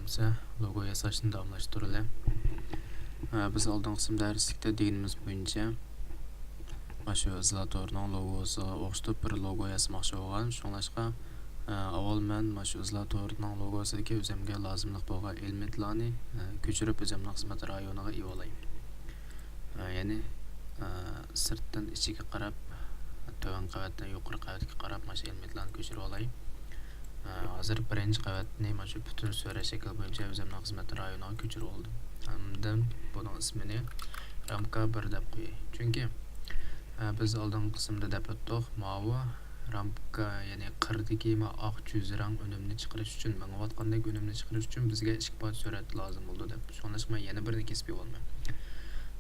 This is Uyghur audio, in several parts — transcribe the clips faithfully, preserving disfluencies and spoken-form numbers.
بولسا لوگو ياساشنى داۋاملاشتۇرىلى. ئە، بىز ئالدىنقى قىسىم دەرسلىكتە دېگىنىمىز بويىچە، مانا شۇ ئىزولاتورنىڭ لوگوسىغا ئوخشىتىپ بىر لوگو ياسىماقچى بولغان. شۇڭلاشقا، ئە، ئاۋۋال مەن مانا شۇ ئىزولاتورنىڭ لوگوسىدىكى ئۆزۈمگە لازىملىق بولغان ئېلېمېنتلارنى، ئە، كۆچۈرۈپ ئۆزۈمنىڭ خىزمەت رايونىغا ئېلىۋالاي. ئە، يەنى، ئە، سىرتتىن ئىچىگە قاراپ، تۆۋەن قەۋەتتىن يۇقىرى قەۋەتكە قاراپ مانا شۇ ئېلېمېنتلارنى كۆچۈرۈۋالاي. ئە، ھازىر بىرىنچى قەۋەتنى مانا شۇ پۈتۈن سۈرەت شەكلى بويىچە ئۆزۈمنىڭ خىزمەت رايونىغا كۆچۈرۈۋالدىم. ئاندىن بۇنىڭ ئىسمىنى رامكا بىر دەپ قوياي. چۈنكى، ئە، بىز ئالدىنقى قىسىمدا دەپ ئۆتتۇق، ماۋۇ رامكا، يەنى قىردىكى ما ئاق جۈزرەڭ ئۈنۈمنى چىقىرىش ئۈچۈن، مېڭىۋاتقاندەك ئۈنۈمنى چىقىرىش ئۈچۈن بىزگە ئىككى پارچە سۈرەت لازىم بولىدۇ دەپ. شۇڭلاشقا مەن يەنە بىرنى كېسىپ يۈرۈۋالىمەن.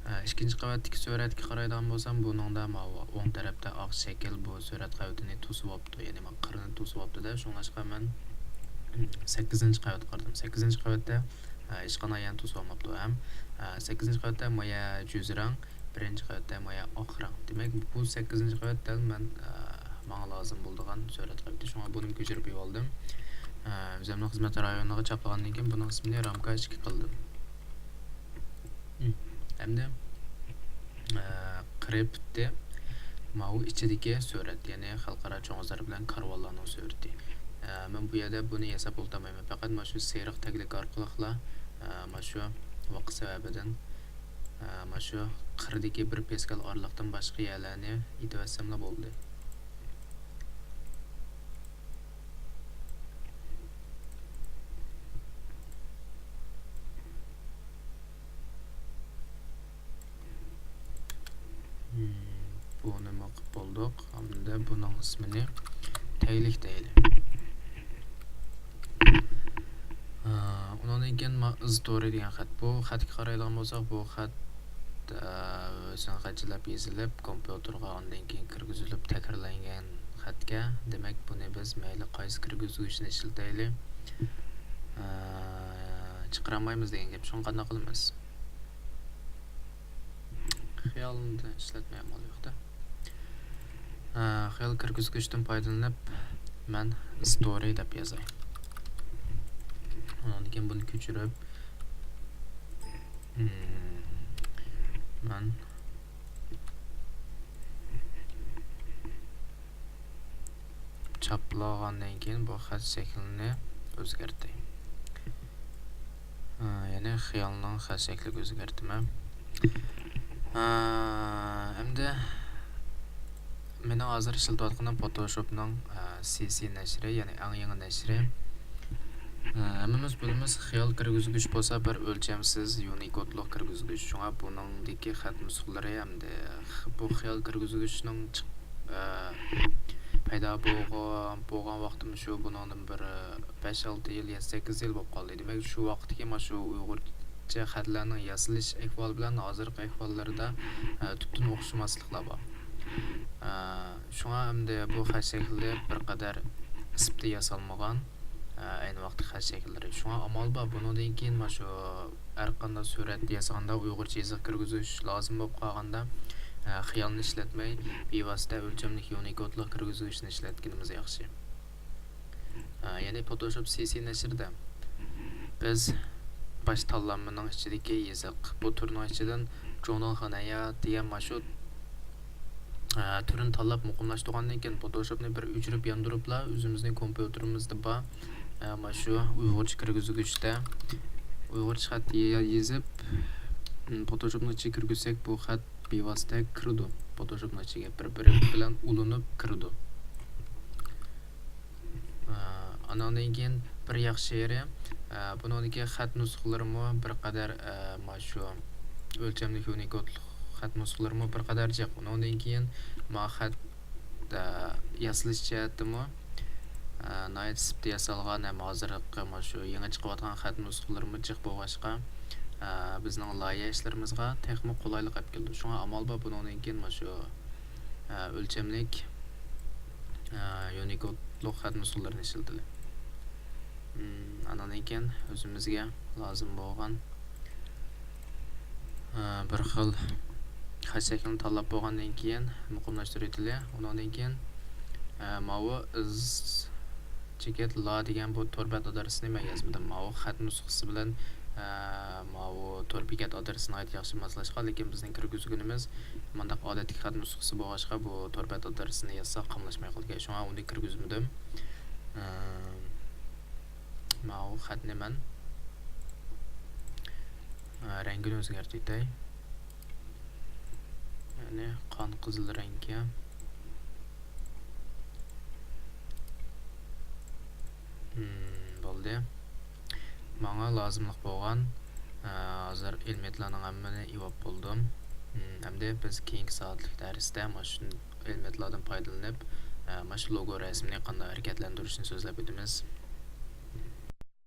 ئە، ئىككىنچى قەۋەتتىكى سۈرەتكە قارايدىغان بولسام، بۇنىڭدا ماۋۇ ئوڭ تەرەپتە ئاق شەكىل بۇ سۈرەت قەۋىتىنى توسۇۋاپتۇ، يەنى ما قىرنى توسۇۋاپتۇ-دە. شۇڭلاشقا مەن سەككىزىنچى قەۋەتكە قارىدىم. سەككىزىنچى قەۋەتتە، ئە، ھېچقانداق يەرنى توسۇۋالماپتۇ ھەم، ئە، سەككىزىنچى قەۋەتتە مايا جۈزرەڭ، بىرىنچى قەۋەتتە مايا ئاق رەڭ. دېمەك، بۇ سەككىزىنچى قەۋەت دەل مەن، ئە، ماڭا لازىم بولىدىغان سۈرەت قەۋىتى. شۇڭا بۇنى كۆچۈرۈپ ئېلىۋالدىم. ئە، ئۆزۈمنىڭ خىزمەت رايونىغا چاپلىغاندىن كېيىن بۇنىڭ ئىسمىنى رامكا ئىككى قىلدىم. ھەمدە، ئە، قىرى پۈتتى. ماۋۇ ئىچىدىكى سۈرەت، يەنى خەلقئارا چوڭ ھازار بىلەن كارۋانلارنىڭ سۈرىتى. ئە، مەن بۇ يەردە بۇنى ياساپ ئولتۇرمايمەن. پەقەت مانا شۇ سېرىق تەگلىك ئارقىلىقلا، ئە، مانا شۇ ۋاقىت سەۋەبىدىن، ئە، مانا شۇ قىردىكى بىر پاسكال ئارىلىقتىن باشقا يەرلەرنى ئېتىۋەتسەملا بولدى. بۇنىمۇ قىلىپ بولدۇق. ئەمدى بۇنىڭ ئىسمىنى تەگلىك دەيلى. ئۇنىڭدىن كېيىن ما ئىز تورى دېگەن خەت. بۇ خەتكە قارايدىغان بولساق، بۇ خەت، ئە، سۆڭەكچىلەپ يېزىلىپ، كومپيۇتېرغا ئاندىن كېيىن كىرگۈزۈلۈپ تەكرارلانغان خەتكە. دېمەك، بۇنى بىز مەيلى قايسى كىرگۈزگۈچنى ئىشلىتەيلى، ئە، چىقىرالمايمىز دېگەن گەپ. شۇڭا قانداق قىلىمىز؟ خىيالنى ئىشلەتمەي ئامال يوق-دە. ئە، خىيال كىرگۈزگۈچتىن پايدىلىنىپ، مەن ستورى دەپ يازاي. ئۇنىڭدىن كېيىن بۇنى كۆچۈرۈپ، مم، مەن چاپلىغاندىن كېيىن بۇ خەت شەكلىنى ئۆزگەرتەي. ھە، يەنى خىيالنىڭ خەت شەكلىگە ئۆزگەرتىمەن. ھە، ئەمدى مېنىڭ ھازىر ئىشلىتىۋاتقىنىم فوتوشوپنىڭ، ھە، سى سى نەشرى، يەنى ئەڭ يېڭى نەشرى. ھە، ھەممىمىز بىلىمىز، خىيال كىرگۈزگۈچ بولسا بىر ئۆلچەمسىز يۇنىكودلۇق كىرگۈزگۈچ. شۇڭا بۇنىڭدىكى خەت نۇسخىلىرى ھەمدە خ-، بۇ خىيال كىرگۈزگۈچنىڭ چىق-، ئە، پەيدا بولغان، بولغان ۋاقتىم شۇ بۇنىڭدىن بىر، ئە، بەش-ئالتە يىل يا سەككىز يىل بولۇپ قالدى. دېمەك، شۇ ۋاقىتتىكى مانا شۇ ئۇيغۇرچە خەتلەرنىڭ ياسىلىش ئەھۋالى بىلەن ھازىرقى ئەھۋاللىرىدا، ئە، تۈپتىن ئوخشىماسلىقلار بار. ئە، شۇڭا ئەمدى بۇ خەت شەكلى بىر قەدەر سىپتا ياسالمىغان، ئە، ئەينى ۋاقىتتا خەت شەكىللىرى. شۇڭا ئامال بار، بۇنىڭدىن كېيىن مانا شۇ ھەر قانداق سۈرەت ياسىغاندا ئۇيغۇرچە يېزىق كىرگۈزۈش لازىم بولۇپ قالغاندا، ئە، خىيالنى ئىشلەتمەي، بىۋاسىتە ئۆلچەملىك يۇنىكودلۇق كىرگۈزگۈچنى ئىشلەتكىنىمىز ياخشى. ئە، يەنى فوتوشوپ سى سى نەشرىدە بىز باش تاللانمىنىڭ ئىچىدىكى يېزىق، بۇ تۈرنىڭ ئىچىدىن جۇڭنىڭ خېنەيا دېگەن مانا شۇ، ئە، تۈرنى تاللاپ مۇقىملاشتۇرغاندىن كېيىن، فوتوشوپنى بىر ئۆچۈرۈپ ياندۇرۇپلا، ئۆزىمىزنىڭ كومپيۇتېرىمىزدا بار، ئە، مانا شۇ ئۇيغۇرچە كىرگۈزگۈچتە ئۇيغۇرچە خەت يا-، يېزىپ، م، فوتوشوپنىڭ ئىچىگە كىرگۈزسەك، بۇ خەت بىۋاسىتە كىرىدۇ. فوتوشوپنىڭ ئىچىگە بىر-بىرى بىلەن ئۇلىنىپ كىرىدۇ. ئە، ئانىڭدىن كېيىن بىر ياخشى يېرى، ئە، بۇنىڭدىكى خەت نۇسخىلىرىمۇ بىر قەدەر، ئە، مانا شۇ ئۆلچەملىك يۇنىكودلۇق خەت نۇسخىلىرىمۇ بىر قەدەر جىق. ئۇنىڭدىن كېيىن ما خەت، ئە، ياسىلىش جەھەتتىمۇ، ئە، ناھايىتى سىپتا ياسالغان ھەم ھازىرقى مانا شۇ يېڭى چىقىۋاتقان خەت نۇسخىلىرىمۇ جىق بولغاچقا، ئە، بىزنىڭ لايىھە ئىشلىرىمىزغا تېخىمۇ قولايلىق ئېلىپ كېلىدۇ. شۇڭا ئامال بار بۇنىڭدىن كېيىن مانا شۇ، ئە، ئۆلچەملىك، ئە، يۇنىكودلۇق خەت نۇسخىلىرىنى ئىشلىتىلى. ئم، ئانىڭدىن كېيىن ئۆزىمىزگە لازىم بولغان، ئە، بىر خىل خەت شەكلىنى تاللاپ بولغاندىن كېيىن مۇقىملاشتۇرۇۋېتىلى. ئۇنىڭدىن كېيىن، ئە، ماۋۇ ئىز شىركەت لا دېگەن بۇ تور بەت ئادرېسىنى مەن يازمىدىم. ماۋۇ خەت نۇسخىسى بىلەن، ئە، ماۋۇ تور بېكەت ئادرېسى ناھايىتى ياخشى ماسلاشقان، لېكىن بىزنىڭ كىرگۈزگىنىمىز مۇنداق ئادەتتىكى خەت نۇسخىسى بولغاچقا، بۇ تور بەت ئادرېسىنى يازساق قاملاشماي قالىدىكەن. شۇڭا ئۇنى كىرگۈزمىدىم. ئە، ماۋۇ خەتنى مەن، ئە، رەڭگىنى ئۆزگەرتىۋېتەي. يەنى قان قىزىل رەڭگە. مم، بولدى. ماڭا لازىملىق بولغان، ئە، ھازىر ئېلېمېنتلارنىڭ ھەممىنى ئېلىپ بولدۇم. مم، ئەمدى بىز كېيىنكى سائەتلىك دەرستە مانا شۇ ئېلېمېنتلاردىن پايدىلىنىپ، ئە، مانا شۇ لوگو رەسىمىنى قانداق ھەرىكەتلەندۈرۈشنى سۆزلەپ ئۆتىمىز.